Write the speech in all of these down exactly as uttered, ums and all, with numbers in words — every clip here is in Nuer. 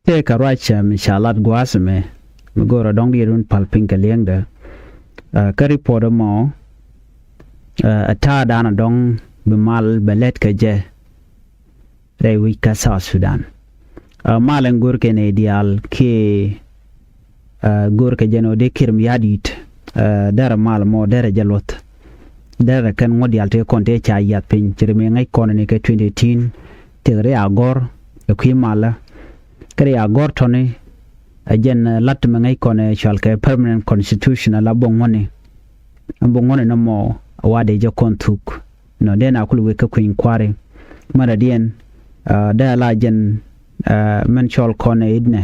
Tëë kɛ ruac mi ca lat gua̱a̱th ɛmɛ mi go̱o̱rä dɔ̱ŋ diɛt wun pal piny kɛ li̱eŋdɛ. Kä report ɛmɔ ɛ ta̱a̱ da̱a̱n ɛ dɔ̱ŋ bi mal bɛ lɛt kɛ jɛ rɛy wi̱c kä South Sudan. Mal ɛn go̱o̱r kɛn ɛ diaal kiɛ go̱o̱r kɛ jɛ nɔ dee Kiir Mayardit derɛ mal mɔ derɛ jɛ luɔth. Derɛ kɛn ŋuɔ̱t diaal tëë kɔn tëë ca yiath piny ci ri mi ŋäc kɔn ni kɛ twenty eighteen. Tëë ri a gɔ̱r ɛ kui̱ malä kä ri a gɔ̱r tɔ̱ni. Ɛ jɛn lat mi ŋäc kɔn ɛ cual kɛ permanent constitution ala bo̱ŋ ŋuɔ̱ni. Ɛn bo̱ŋ ŋuɔ̱ni nɔmɔ a wa dee jɛ kɔn thuk. Nɔ dee na kul wek kä kui̱ny kua̱ri. Mɛn rɛdiɛn dee ala jɛn mɛn cɔl kɔn ɛ itnɛ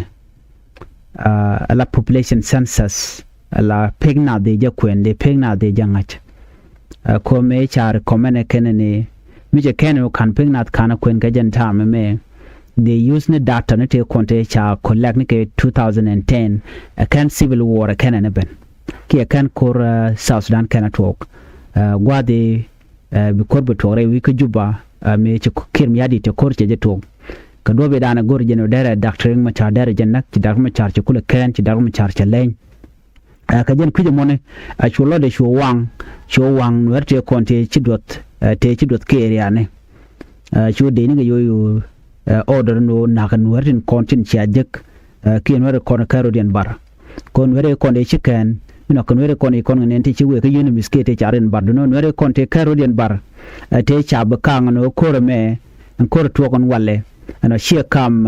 ala population census ala pek nath dee jɛ kuɛn dee pek nath dee jɛ ŋa̱c. Ɛ ko̱ mëë ca recommend ɛ kɛnɛ ni mi cɛ kɛn ɛ kan pek nath kan ɛ kuɛn kɛ jɛn ta̱a̱ mɛ mɛ. Dee use ni data ni tëë kɔn tëë ca collect ni kɛ two thousand and ten ɛ kɛn civil war ɛ kɛnɛ ni ben kiɛ kɛn ko̱r South Sudan kɛnɛ tuɔɔk. Gua̱dhi bi ko̱r bi tuɔɔk rɛy wi̱i̱ kä Juba. Mëë ci Kiir Mayardit cɛ ko̱r cɛ jɛ tuɔɔk. Kɛ duɔ̱p i̱ da̱a̱n ɛ go̱r jɛn ɔ derɛ Doctor Riek Machar derɛ jɛ näk ci Doctor Machar cɛ kulɛ kɛɛn ci Doctor Machar cɛ leny. Kä jɛn kui̱c ɛmɔni a cu lɔtdɛ cu waŋ cu waŋ nuɛr tëë kɔn tëë ci duɔth tëë ci duɔth kɛ area ni. Cu dee ni kɛ yo̱o̱ yo̱o̱ order ni ɣöö na̱k nuɛr tin kɔn tin cia jek kiɛ nuɛr kɔn kɛ rɔ̱diɛn bar. Kɔn nuɛr kɔn tëë ci kɛn inɔ kɛ nuɛr kɔn i̱ kɔn ŋɛ nɛn tëë ci wëë kä yio̱n mi̱th kiɛ tëë ca rɔ̱diɛn bar dunɔ nuɛr kɔn tëë kɛ rɔ̱diɛn bar. Tëë ca bi kaŋ ni ɣöö ko̱r ɛmɛ ɛn ko̱r tuɔɔk ɛn walɛ ɛn ɔ ciɛ kam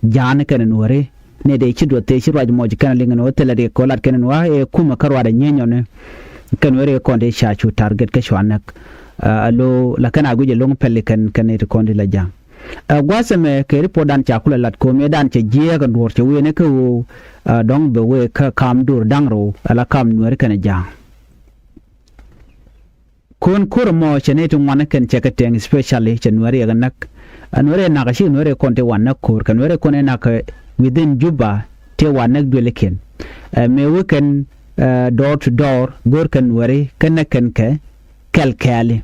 ja̱a̱n kɛn nuɛri. Ni dee ci duɔth tëë ci ruac mɔc kɛn liŋ ni wä thilɛ rik kɛ wä lat kɛn ni wä ɛ kumɛ kä ruac ɛ nyieny ɔni. Kɛn wä rik kɔn dee ca cu target kä cua näk. Alo la kɛn a guic ɛ lo̱ŋ pɛli kɛn kɛn ni ti kɔn di la ja̱ŋ. Ɛ gua̱th ɛmɛ kɛ ripot dan ca kulɛ lat ko̱o̱m ɛ dan cɛ jiɛɛk ɛ duɔ̱ɔ̱r cɛ wëë ni kä ɣöö dɔ̱ŋ bɛ wëë kä kam duur da̱ŋ rɛw ala kam nuɛɛri kɛn ɛ ja̱a̱ŋ. Ko̱n ko̱r ɛmɔ cɛ nɛy ti ŋuan kɛn cɛ kɛ tɛŋ especially cɛ nuɛri yɛ kɛ näk. Ɛ nuɛri yɛ nak ɛ ci nuɛri yɛ kɔn tëë wa näk ko̱r kɛ nuɛri yɛ kɔn yɛ nak kɛ within Juba tëë wa näk duëlikiɛn. Ɛ mëë wä kɛn door to door go̱o̱r kɛn nuɛri kɛn näk kɛn kɛ kɛl kɛɛli.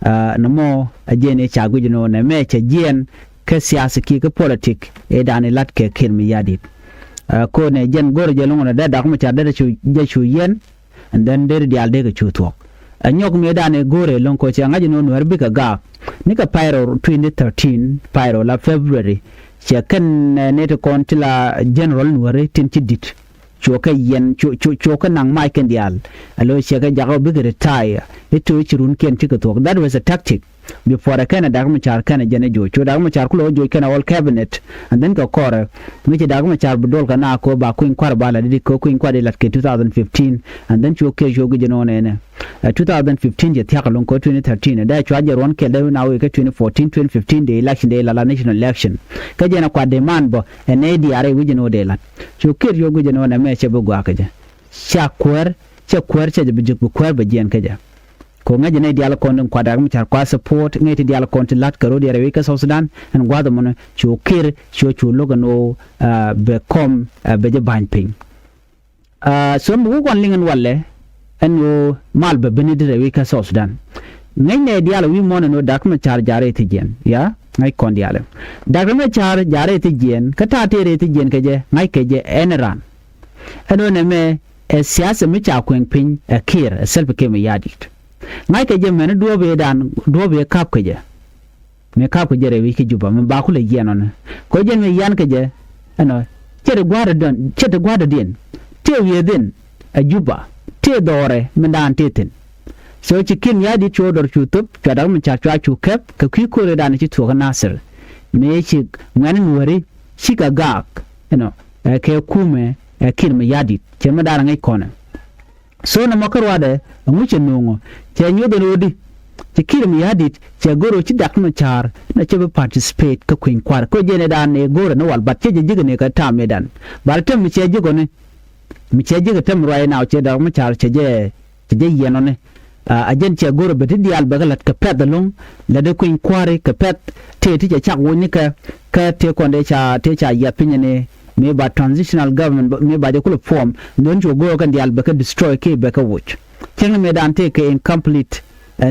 Ɛ nɔmɔ ɛ jiɛn i̱ ca guic ni ɣöö nɛ mɛ cɛ jiɛn kä siasa kiɛ kä politik ëë da̱a̱n i̱ la̱t kɛ Kiir Mayardit. Ɛ ko̱n ɛ jiɛn go̱o̱r ɛ jɛ lo̱ŋ ni dee dak mi ca dee jɛ cu yɛn. And then deri diaal dee kɛ cu thuɔ̱k. Ɛ nyɔk mëëdan ɛ go̱o̱rɛ lo̱ŋ kɔ cɛ ŋa̱c ɛn ɣöö nuɛr bikɛ gaak. Nikɛ pay rɔ twenty thirteen pay rɔ la February. Cɛ kɛn ɛ nɛy ti kɔn ti la general nuɛri tin ci di̱t. Cuɔ kɛ yɛn cuɔ kɛ naŋ mac kɛn diaal. Alo cɛ kɛ jakä bikɛ retire i̱ to̱ i̱ ci runkiɛn cikɛ thuɔ̱k. That was a tactic. Bi puɔrɛ kɛnɛ Dak Macar kɛnɛ jɛn ɛ joc cu Dak Macar kulɛ wä joc kɛnɛ all cabinet. And then kɛ kɔrɛ mi ci Dak Macar bi dol kɛ na ko ba kui̱ny kuar ba la di ko kui̱ny kuar di lat kɛ two thousand fifteen. And then cu kɛ cu gi jɛ nɔnɛ nɛ. Ɛ two thousand fifteen jɛ thiak loŋ ko twenty thirteen dɛ cua jɛ ruɔn kɛl dɛ na wee kɛ twenty fourteen twenty fifteen de election de la la national election. Kɛ jɛn ɛ kuat de man bɔ ɛ nɛ diaarɛ wi̱c jɛ nɔ de lat. Cu kɛ cu gi jɛ nɔnɛ mɛ cɛ bi guak kɛ jɛ. Ca kuɛɛr cɛ kuɛɛr cɛ jɛ bi jek bi kuɛɛr bɛ jiɛn kɛ jɛ. Kɛ ŋäc nɛy diaal kɔn tin kuat Dak Macar kua support ŋäc ti diaal kɔn ti la̱t kɛ ro̱d yɛrɛ wi̱c kä South Sudan. Ɛn gua̱th ɛmɔnɔ cu Kiir cu cu lo̱k ɛn ɣöö bɛ kɔm bɛ jɛ ba̱ny piny. So mi wä kɔn liŋ ɛn walɛ ɛn ɣöö mal bɛ ben i̱ derɛ wi̱c kä South Sudan. Ŋäc nɛy diaal wi̱i̱ muɔ̱ɔ̱n ɛn ɣöö Dak Macar ja̱rɛ i̱ thi̱jiɛn ya ŋäc kɔn diaal. Dak Macar ja̱rɛ i̱ thi̱jiɛn kä ta̱a̱ tëë rɛy thi̱jiɛn kɛ jɛ ŋa̱ckɛ jɛ ɛn ran. Ɛn ɣöö nɛmɛ ɛ siasa mi ca kuɛŋ piny ɛ Kiir ɛ Salva Kiir Mayardit. Ŋa̱ckɛ jɛ mɛni duɔ̱ɔ̱p ëëdan duɔ̱ɔ̱p ëë ka̱p kɛ jɛ. Mi ka̱p kɛ jɛ rɛy wi̱c kä Juba mi ba kulɛ yiɛn ɔni kɔ jɛn mi yian kɛ jɛ. Ɛnɔ cɛ ti gua̱a̱r dɔn cɛ ti gua̱a̱r dɔ̱diɛn. Tëë wi̱i̱dhin ɛ Juba tëë dhɔrɛ mi daan tëë thi̱n. So ci Kiir Mayardit cu dɔr cu thop cua Dak Macar cua cu kɛp kɛ kui̱ ko̱r ëëdan ci thuɔ̱k kä Nasir. Mi ci ŋuɛ̈ni nuääri cikɛ gaak ɛnɔ ɛ kɛ kumɛ ɛ Kiir Mayardit cɛ mi daan ŋäc kɔnɛ. So nɔmɔ kä ruaadɛ ɛŋu cɛ no̱o̱ŋɔ cɛ nyoth ɛn ɣöödi. Cɛ Kiir Mayardit cɛ go̱r ɣöö ci Dak Macar na cɛ bi participate kä kui̱ny kua̱r kä jɛn ɛ daan ɛ go̱r ɛn wal but cɛ jɛ ji̱k ɛn ɛ kɛ ta̱a̱m ëëdan. But tɛm mi cɛ ji̱k ɔni mi cɛ ji̱k ɛ tɛm ruac ɛn a cɛ Dak Macar cɛ jɛ cɛ jɛ yiɛn ɔni. A jɛn cɛ go̱r ɛ bɛ ti diaal bɛ kɛ la̱t kɛ pɛ̈th ɛlɔ̱ŋ la̱t ɛ kui̱ny kua̱ri kɛ pɛ̈th tëë ti cɛ cak wocnikɛ. Kä tëë kɔn dee ca tëë ca yiath piny ɛni mëë ba transitional government mëë ba jɛ kulɛ form. Dhon cu go̱o̱r kɛn diaal bɛ kɛ destroy kiɛ bɛ kɛ woc. Cäŋ ni mëëdan tëë kɛ incomplete.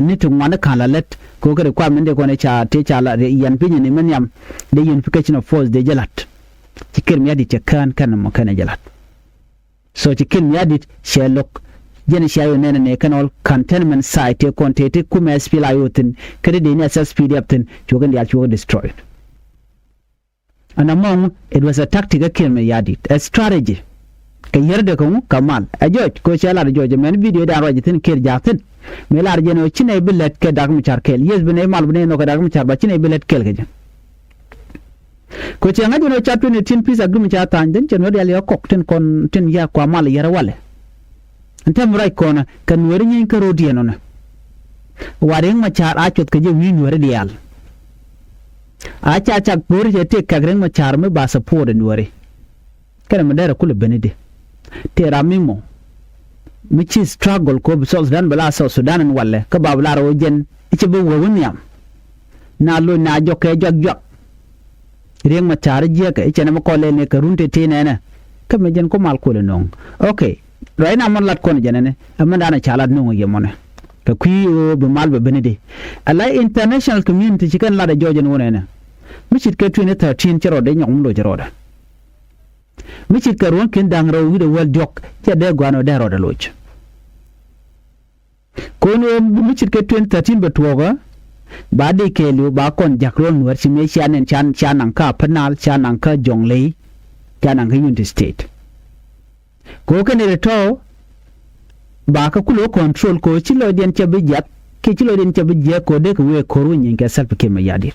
Ni ti ŋuan ni ka̱n la lät kɛ ɣöö kɛ requirement dee kɔn dee ca tëë ca la yian piny ɛni mi nhiam dee unification of force dee jɛ la̱t. Ci Kiir Mayardit cɛ kään kɛn mɔ kɛn ɛ jɛ lat. So ci Kiir Mayardit cɛ lo̱k jɛn cia yɔ nɛnɛ nɛ kɛn ɔl containment site tëë kɔn tëë ti kumɛ SPLA-IO thi̱n kä ti dee ni SSPDF thi̱n cuɔ̱k in diaal cuɔ̱k destroyed. Ɛn among it was a tactic kä Kiir Mayardit, a strategy. Kɛ yɛr dee kä ŋu kɛ mal ɛ jɔc kɛ cɛ lar jɔc mɛn video dan ruac thi̱n Kiir ja̱a̱k thi̱n. Mëë lar jɛn ɔ ci nɛy bi lɛt kɛ Dak Macar kɛɛl, yes, bi nɛy mal bi nɛy nhɔk kɛ Dak Macar ba ci nɛy bi lɛt kɛɛl kɛ jɛ. Kɛ cɛ ŋa̱c ɛn ɔ ca twenty eighteen peace agreement ca tha̱a̱ny dhin cɛ nuɔ̱t yal yɛ kɔk tin kɔn tin yɛ kua mal yɛr walɛ. Ɛn tɛm ruac kɔnɛ kɛ nuɔ̱ri nyieeny kä ro̱diɛn ɔnɛ. Wa Riek Macar a cuɔth kɛ jɛ wi̱i̱ nuɔ̱ri diaal. A ca cak go̱o̱ri cɛ tëë kɛk Riek Macar mi ba support ɛ nuɔ̱ri. Kɛnɛ mi dɛrɛ kulɛ ben idi tëë ram mi mɔ mi ci struggle ko bi South Sudan bɛ la South Sudan in walɛ kä ba bi la rɔ jɛn i̱ cɛ bi wee wi̱n nhiam. Na lo̱c na jɔk kɛ juak juak. Riek Macar jiɛkɛ i̱ cɛ nɛ mi kɔl lɛl ni kɛ run tëë tëë nɛnɛ. Kä mi jɛn ko mal kuɔlɛ no̱o̱ŋ. Okay. Ruac na mɔn lat kɔn jɛn ɛnɛ ɛmɛn danɛ ca lat no̱o̱ŋ yɛ mɔnɛ. Kɛ kui̱ ɣöö bi mal bɛ ben idi. Ala international community ci kɛn lat ɛ jɔɔc ɛn wun ɛnɛ. Mi cit kɛ twenty thirteen ci rɔɔdɛ nyɔk mi loc rɔɔdɛ. Mi cit kɛ ruɔ̱n ki̱n da̱ŋ rɛw wi̱cdɛ wäl diɔ̱k cɛ dee gua̱a̱n ɔ dee rɔɔdɛ loc. Ko̱n ɣöö mi cit kɛ twenty thirteen bɛ tuɔɔkä. Ba dee kɛɛliw ba kɔn ja̱k ruɔ̱n nuäär ci mëë cia nɛn cia naŋ kä Upper Nile, cia naŋ kä Jonglei, cia naŋ kä Unity State. Kɛ ɣöö kɛn ɛ tɔ̱ ba kä kulɛ wä control kɛ ɣöö ci lɔcdiɛn cɛ bi jiath kiɛ ci lɔcdiɛn cɛ bi jiääk kɛ ɣöö dee kɛ wëë ko̱r wä nyieny kɛ Salva Kiir Mayardit.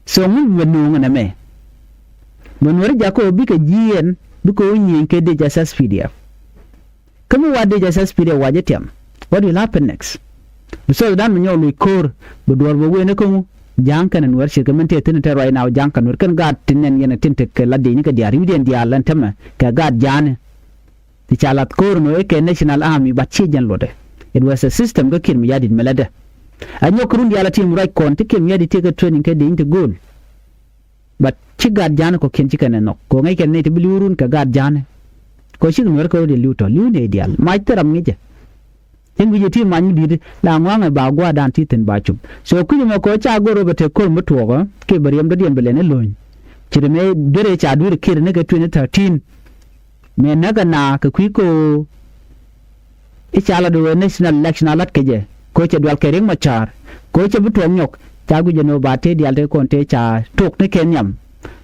So ŋu bɛ no̱o̱ŋ ɛn ɛmɛ. Mɛ nuɔ̱ri jakä ɣöö bikɛ jiɛɛn bikɛ wä nyieny kɛ dec SSPDF. Kä mi wa dec SSPDF wa jɛ tiam. What will happen next? Bi South Sudan mi nyɔk luc ko̱o̱r bi duɔ̱ɔ̱r bɛ wëë ni kä ŋu. Ja̱a̱ŋ kɛn ɛ nuɛr ce̱tkɛ min tëë thi̱n tɛt ruac na wä ja̱a̱ŋ kɛ nuɛr kɛn gaat tin nɛn yɛn ɛ tin tekɛ la dec ni kɛ diaal ri̱wdiɛn diaal ɛn tämɛ kɛ gaat ja̱a̱ni. Ti ca lath ko̱o̱r ni wee kɛ National Army bat ci jɛn luɔtdɛ. It was a system kä Kiir Mayardit mi lätdɛ. A nyɔk kɛ run diaal a tim ruac kɔn ti Kiir Mayardit tiekɛ training kɛ dec ni ti go̱o̱l. But ci gaat ja̱a̱ni kɔ̱kiɛn ci kɛn ɛ nhɔk kɛ ŋäc kɛn nɛy ti bi li̱w run kɛ gaat ja̱a̱ni. Kɛ ɣöö cik nuɛr kɛ ɣöö dee li̱w tɔ̱ li̱w nɛy diaal mac thil ram ŋi̱cɛ. Cäŋ gui̱cɛ ti mac mi di̱i̱t la ŋua̱ŋɛ ba gua̱a̱rdan ti thi̱n ba cup. So kui̱c ɛmɛ kɛ ɣöö ca go̱r ɣöö bɛ te ko̱r mi tuɔɔkä kiɛ bɛ riɛm dɔ̱diɛn bɛ lɛn i̱ lo̱ny. Ci ri mëë duer ëë ca dui̱r kiɛt ni kɛ twenty thirteen. Mëë näk ɛ na kɛ kui̱ kɛ ɣöö i̱ ca lat ɣöö national election a la̱t kɛ jɛ kɛ ɣöö cɛ dual kɛ Riek Machar kɛ ɣöö cɛ bi tuɔɔk nyɔk ca guic ɛn ɣöö ba tëë diaal tëë kɔn tëë ca tok ni kɛ nhiam.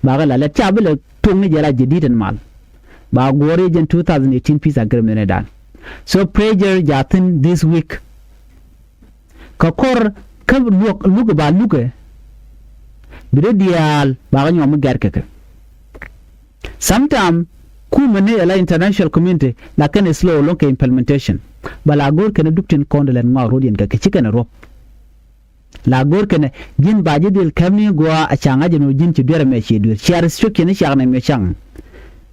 Bakɛ la lɛt ca bi lɛ tok ni jɛ rac jɛ di̱t ɛn mal. Ba guɔ̱ɔ̱r yɛ jɛn two thousand eighteen peace agreement ni dan. So pressure ja thi̱n this week. Kä kɔr kä luɔk lukɛ ba lukɛ bi dee diaal bakɛ nyɔk mi gɛr kɛ kɛ. Sometime kumɛ ni ala international community la kɛn slow lɔŋ kɛ implementation. Ba la go̱o̱r kɛn duk tin kɔn de lɛn ŋɔak ro̱diɛn kɛ kɛ ci kɛn ruɔp. La go̱o̱r kɛn ji̱n ba ji̱ dhil käm ni gua̱a̱ a ca ŋa̱c ɛn ɣöö ji̱n ci duer ɛmɛ ci duer cia restriction ni ciak nɛ miɔ caŋ.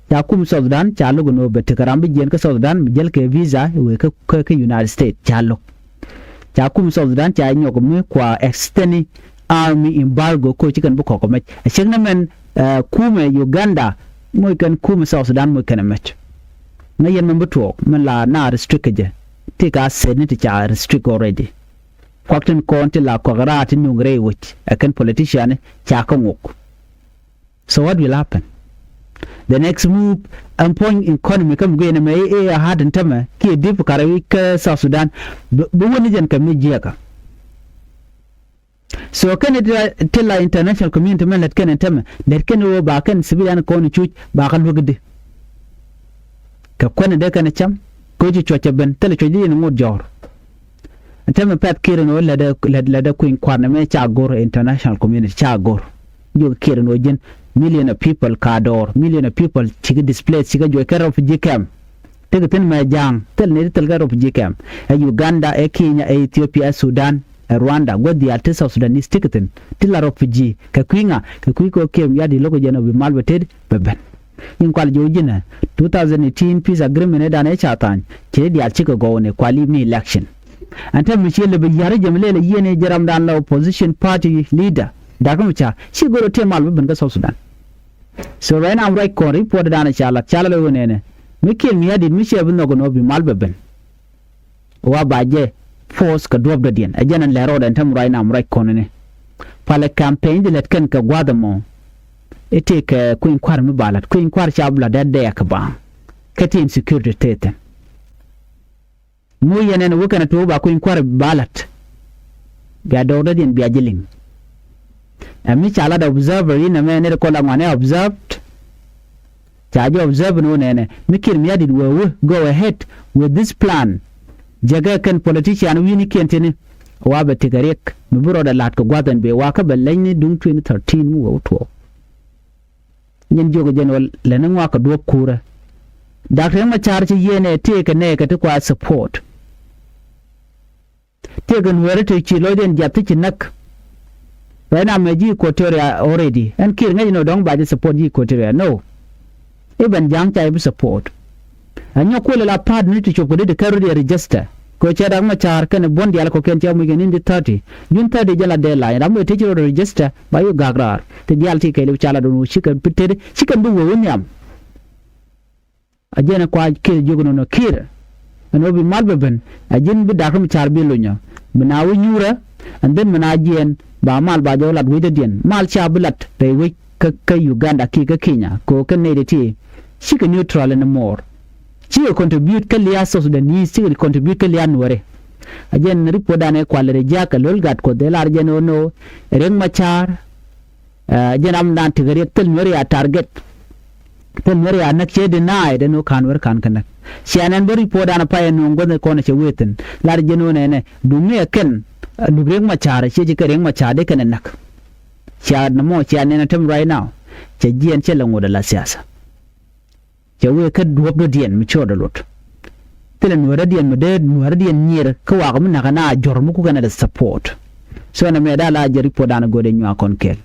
Ca kum South Sudan ca lo̱k ɛn ɣöö bɛ tekɛ ram bi jiɛɛn kä South Sudan mi jäl kɛ visa wëë kä kä United States ca lo̱k. Ca kum South Sudan ca nyɔk mi kua extend army embargo koci kɛn bi kɔk kɛ mɛc a cek ni mɛn. Kumɛ Uganda moc kɛn kumɛ South Sudan moc kɛn ɛ mɛc. Ŋäc yɛn mɛn bi tuɔɔk mɛn la na restrict kɛ jɛ. Ti ka set ni ti ca restrict already. Kuak tin kɔn ti la kuak raar ti nuŋ rɛy wec ɛ kɛn politician ca kä ŋuk. So what will happen? The next move ɛn puɔ̱ny economy kä mi guiɛn ɛmɛ i̱ i̱ a hat in tämɛ kiɛ dip karɛ wi̱c kä South Sudan. Bi wä ni jɛn kɛ mi jiɛkä. So kɛn ti la international community mɛn lät kɛn in tämɛ lät kɛn i̱ wä ba kɛn civilian kɔn i̱ cuc ba kä luäk i̱di. Kɛ kuɛn in dee kɛn i̱ cam koci cuɔc cɛ ben thilɛ cuɔc di in ŋot jɔɔr. Tɛmɛ pɛth kiɛt ɛn ɣöö lätdɛ lätdɛ kui̱ny kua̱r nɛmɛ ca go̱r international community ca go̱r. Jiök kiɛt ɛn ɣöö ji̱n million of people ka dɔɔr million of people cikɛ displace cikɛ juɔc kɛ refugee camp. Tekɛ thi̱n mɛ ja̱a̱ŋ thil ni ti thil kɛ refugee camp. Ɛ Uganda, ɛ Kenya, ɛ Ethiopia, ɛ Sudan, ɛ Rwanda gua̱th diaal ti South Sudanese tekɛ thi̱n ti la refugee kɛ kui̱ ŋa kɛ kui̱ kɛ ɣöö kiɛm ya̱t i̱ lo̱k ɛ jɛn ɔ bi mal bɛ tet bɛ ben. Nyin kual ji̱ wä ji̱n ɛ two thousand eighteen peace agreement ëë dan ëë ca tha̱a̱ny ci diaal cikɛ gɔw ni kual i̱ mi election. Ɛn täämɛ ci lɛ bi ya̱r i̱ jɛ mi lɛl ɛ yieen i̱ jɛ ramdan la opposition party leader Dak Macar ci go̱r ɛ tëë mal bä ben kä South Sudan. So right now ruac kɔn report dan ɛ ca lat ca lat ɛ ɣöö nɛnɛ mi kiɛn mi ya̱di̱t mi ciɛ bi nhɔk ɛn ɣöö bi mal bɛ ben. Wa ba jɛ force kɛ duɔ̱p dɔ̱diɛn ɛ jɛn ɛn lɛ rɔɔdɛ ɛn täämɛ ruac nam ruac kɔn ɛnɛ. Palɛ campaign di lät kɛn kɛ gua̱a̱th ɛmɔ. I̱ tëëkɛ kui̱ny kua̱r mi ba la̱t, kui̱ny kua̱r ca bi la̱t dee dɛɛk kɛ baaŋ. Kä ti insecurity tëë thi̱n. Ŋu yɛn ɛn wä kɛn a tuɔɔk ba kui̱ny kua̱r ba la̱t. Bia dɔɔk dɔ̱diɛn bia ji̱ liŋ. Ɛ mi ca lat observer in ɛmɛ nɛy ti kɔn la ŋuan ɛ observed. Ca jɛ observe ni wä nɛnɛ mi Kiir Mayardit wee wä go ahead with this plan. Jɛ kɛ kɛn politician wi̱i̱ni kiɛn tini. Wa bɛ tekɛ riɛk mi bi rɔɔdɛ la̱t kɛ gua̱th ɛn bee wa kä bɛ leny ni duŋ twenty thirteen mi wee wä tuɔɔk. Nyɛn jiök jɛn wä lɛ ni ŋuak kɛ duɔ̱p kuurä. Dak Riek Machar ci yieen ɛ tëëkɛ nɛɛkɛ ti kua support. Tëëkɛ nueeri ti ci lɔcdiɛn jiath ti ci näk. Right now mɛ ji̱ Equatoria already. Ɛn Kiir ŋäc ni dɔ̱ŋ ba ji̱ support ji̱ Equatoria. No. Even ja̱a̱ŋ ca ji̱ bi support. Ɛ nyɔk kuël la pa̱a̱t ni ti cop kɛ di ti kɛr rot yɛ register. Kɛ cɛ dak Machar kɛnɛ buɔ̱n diaal kɔ̱kiɛn cɛ muc kɛ ni̱n di thirty. Jun thirty jɛ la deadline. Ram wee tëë ci rot register ba yuk gak raar. Ti diaal ti kɛɛliw ca la duun wä cikɛ bi tet cikɛ bi wee wä nhiam. A jɛn ɛ kua Kiir jiök nɔnɔ Kiir. Ɛn ɣöö bi mal bɛ ben a ji̱n bi dak ri mi ca̱r bi lunyä. Mi na wä nyuurä ɛn dhin mi na jiɛɛn ba mal ba jɔw lat wecdädiɛn. Mal ca bi lat rɛy wec kä kä Uganda kiɛ kä Kenya kɛ ɣöö kɛn nɛy ti ti. Cikɛ neutral ɛn mɔɔr. Cikɛ contribute kä lia̱a̱ South Sudanese, cikɛ contribute kä lia̱a̱ Nuɛri. A jɛn report dan ɛ kual rɛ jiak kɛ lo̱l gat Kuɔth ɛ lar jɛn ɣöö nɔ Riek Machar. Ɛ jɛn ram dan tekɛ riɛk thil Nuɛri a target. Thil Nuɛri a näk cɛ deny dee ni wä ka̱n wär ka̱n kä näk. Ciɛ nɛn bä report dan a pay ɛ nuɔ̱ŋ guäth kɔn cɛ wee thi̱n. Lar jɛn wä nɛnɛ duŋni ɛ kɛn luk Riek Machar ciɛ ci kɛ Riek Machar dee kɛn ɛ näk. Cia nɛmɔ cia nɛn a tem right now. Cɛ jiɛn cɛ lɛ ŋot ala siasa. Cɛ wee kä duɔ̱p dɔ̱diɛn mi cɔɔdɛ luɔt. Thilɛ nuäärädiɛn mi dee nuäärädiɛn nyier kä wakä mi nakä na a jɔr mi kukɛ na dee support. So nɛ mɛ daa la jɛ report dan a go̱o̱dɛ nyuak kɔn kɛɛl.